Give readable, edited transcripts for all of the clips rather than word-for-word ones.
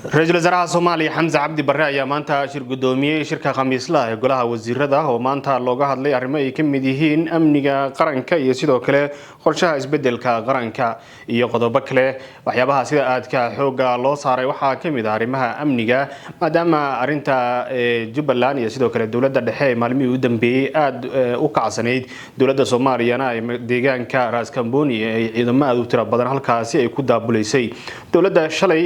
Ra-iisul wasaaraha Soomaaliya Xamse Cabdi Barre ayaa maanta shir guddoomiyey shirka khamiislaha ee golaha wasiirada, oo maanta looga hadlay arrimo ay ka mid yihiin amniga qaranka iyo sidoo kale qorshaha isbedelka qaranka iyo qodobo kale. Waxyaabaha sida aadka xoogga loo saaray waxaa ka mid ah arrimaha amniga, maadaama arrinta Jubbaland iyo sidoo kale dowladda dhexe ee maalmihii u dambeeyey aada u kacsanayd, dowladda Soomaaliyana ay deegaanka Raaskamboni ay ciidamo aada u tiro badan halkaasi ay ku daabuleysay. Dowladda shalay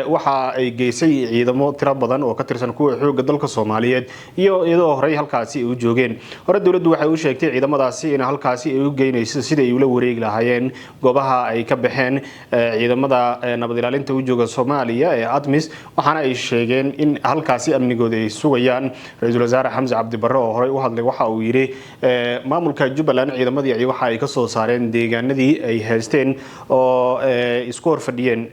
waxa ay geysay ciidamo tiro badan oo ka tirsan kuwa xoogga dalka Soomaaliyeed, iyo iyadoo horey halkaasi ay u joogeen. Hore dowladdu waxay u sheegtay ciidamadaasi in halkaasi ay u geynayso sidai ay ula wareegi lahaayeen goobaha ay ka baxeen ciidamada nabad ilaalinta u jooga Soomaaliya ee ATMIS, waxaana ay sheegeen in halkaasi amnigooda ay sugayaan. Ra-iisul wasaare Xamse Cabdi Barre oo horey u hadlay waxa uu yidhi maamulka Jubbaland ciidamadii waxa ay kasoo saareen deegaanadii ay haysteen oo isku horfadhiyeen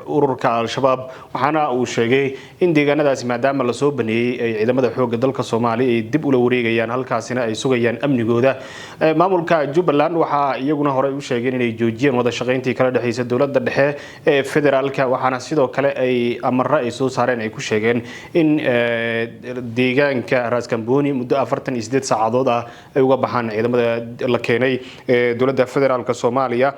ururka Al-Shabaab, waxaana uu sheegay in deegaanadaasi maadaama lasoo baneeyey ay ciidamada xoogga dalka Soomaaliya ay dib ula wareegayaan, halkaasina ay sugayaan amnigooda. Maamulka Jubbaland waxaa iyaguna horey u sheegeen inay joojiyeen wada shaqayntii kala dhexeysa dowladda dhexe ee federaalka, waxaana sidoo kale ay amaro ay soo saareen ay ku sheegeen in deegaanka Raaskamboni muddo 48 saacadood ah ay uga baxaan ciidamada la keenay dowladda federaalka Soomaaliya.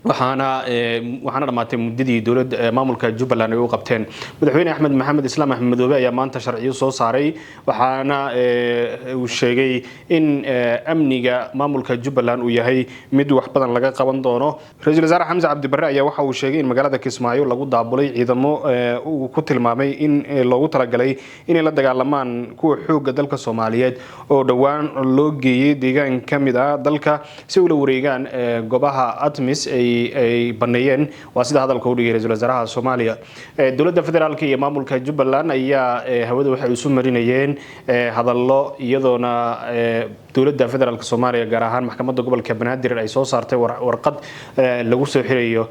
Waxaana dhamaatay muddadii dowladda maamulka Jubbaland ay u qabteen. Madaxweyne Axmed Maxamed Islaam Axmed Madoobe ayaa maanta sharciyo soo saaray, waxaana uu sheegay in amniga maamulka Jubbaland uu yahay mid wax badan laga qaban doono. Ra-iisul wasaare Xamse Cabdi Barre ayaa waxa uu sheegay in magaalada Kismaayo lagu daabulay ciidamo uu ku tilmaamay in loogu talagalay inay la dagaalamaan kuwa xoogga dalka Soomaaliyeed, oo dhowaan loo geeyey deegaan ka mid ah dalka si ula wareegaan goobaha ATMIS ay baneeyeen. Waa sida hadalka u dhigay ra-iisul wasaaraha Soomaaliya. Dowladda federaalka iyo maamulka Jubbaland ayaa hawada waxay isu marinayeen hadallo, iyadoona dowladda federaalka Soomaaliya, gaar ahaan maxkamadda gobolka Banaadir, ay soo saartay warqad lagu soo xirayo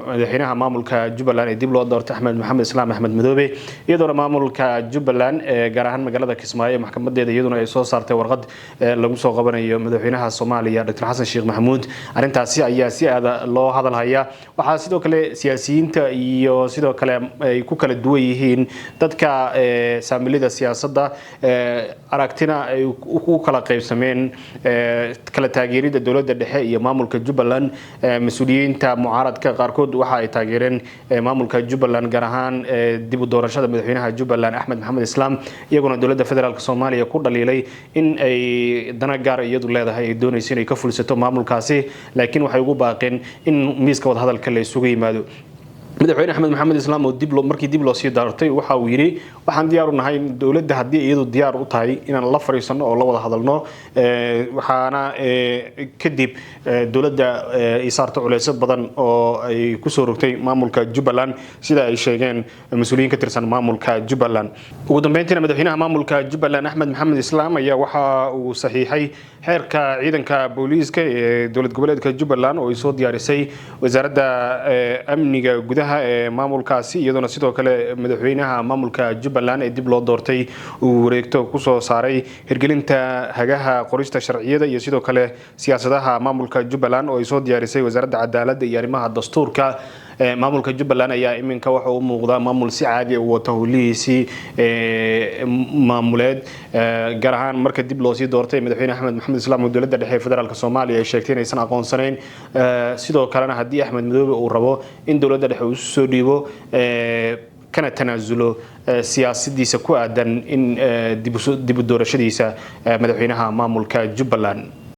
madaxweynaha maamulka Jubbaland ee dib loo doortay, Axmed Maxamed Islaam Axmed Madoobe, iyadoona maamulka Jubbaland, gaar ahaan magaalada Kismaayo maxkamadeeda, iyaduna ay soo saartay warqad lagu soo qabanayo madaxweynaha Soomaaliya Dr Xasan Sheekh Maxamuud. Arrintaasi ayaa si aada loo hadal hayaa. Waxaa sidoo kale siyaasiyiinta iyo sidoo kale ay ku kala duwan yihiin dadka saamilida siyaasadda, aragtina ay u kala qaybsameen kala taageerida dowladda dhexe iyo maamulka Jubbaland. Mas-uuliyiinta mucaaradka qaarkood waxa ay taageereen maamulka Jubbaland, gaar ahaan dib u doorashada madaxweynaha Jubbaland Axmed Maxamed Islaam, iyaguna dowladda federaalka Soomaaliya ku dhaliilay in ay dana gaar iyadu leedahay ay doonayso inay ka fulsato maamulkaasi, laakiin waxay ugu baaqeen in miiska wadahadalka la isugu yimaado. Madaxweyne Axmed Maxamed Islaam oo dib markii dib loo sii daartay waxa uu yidhi: "Waxaan diyaar u nahay dowladda haddii iyadu diyaar u tahay inaan la fadhiisano oo la wada hadalno." Waxaana kadib dowladda ay saarto culeysyo badan oo ay kusoo rogtay maamulka Jubbaland, sida ay sheegeen mas-uuliyiin ka tirsan maamulka Jubbaland. Ugu dambeyntiina, madaxweynaha maamulka Jubbaland Axmed Maxamed Islaam ayaa waxa uu saxiixay xeerka ciidanka booliiska ee dowlad goboleedka Jubbaland oo ay soo diyaarisay wasaaradda amniga gudaha ee maamulkaasi, iyadoona sidoo kale madaxweynaha maamulka Jubbaland ee dib loo doortay uu wareegto kusoo saaray hirgelinta hagaha qorista sharciyada iyo sidoo kale siyaasadaha maamulka Jubbaland oo ay soo diyaarisay wasaaradda cadaaladda iyo arrimaha dastuurka. Maamulka Jubbaland ayaa iminka waxa uu muuqdaa maamul si caadi u wata howlihiisii maamuleed, gaar ahaan marka dib loo sii doortay madaxweyne Axmed Maxamed Islaam oo dowladda dhexe ee federaalka Soomaaliya ay sheegtay inaysan aqoonsanayn. Sidoo kalena haddii Axmed Madoobe uu rabo in dowladda dhexe uu soo dhiibo kana tanaasulo siyaasadiisa ku aadan in dib u doorashadiisa madaxweynaha maamulka Jubbaland.